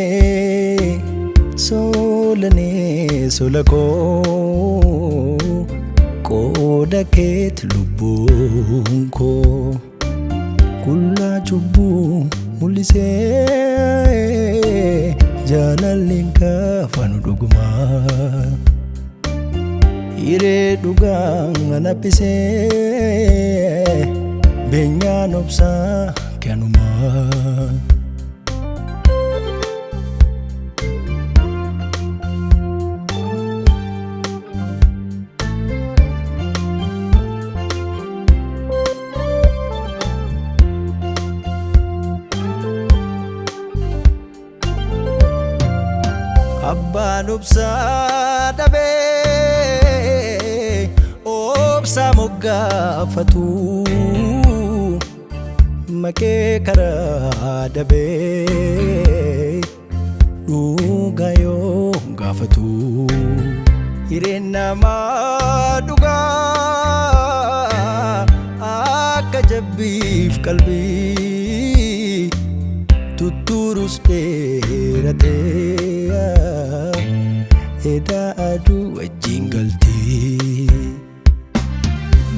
Solanee solanee sola koo qooda keeti lubbuun koo qullaa cubbuu mul'isee jaalalli kaafanu dhugumaa hiree dhugaa anabbisee beenyaan obsaa kanumaa. Abbaan obsaa dhabee obsaa moggaafatu maqee karaa dabee dhugaa yoo gaafatu hireen namaa dhugaa akka jabbiif qalbii tutturus dheeratee edaa aduu wajjin galtii.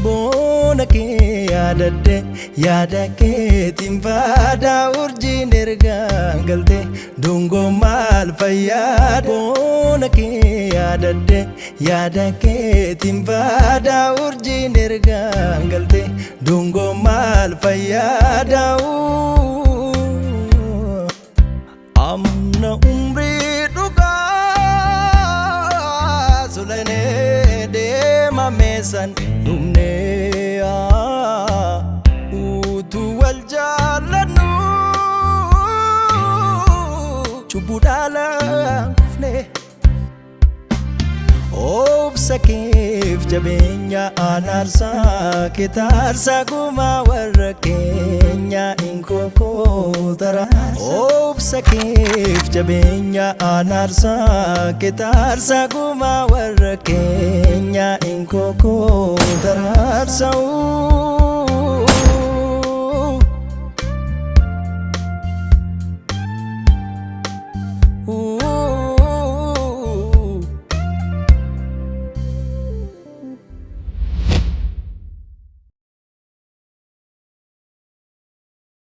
Boona kee yaadadhe yaada keetiin faadaa urjiin ergaa galte dungoo maal fayyaada. Boona kee yaadadhe yaada keetiin faadaa urjiin ergaa galte dungoo maal fayyaada. Amna umrii dhugaa solanee deemame san dhumnee utuu wal jaallannu cubbuu dhaalaan kufne. Obsa keef jabeenya anaarsaa kitaarsaa gumaa warra keenya inkokootara. Obsa keef jabeenya anaarsaa kitaarsaa gumaa warra keenya inkokootara.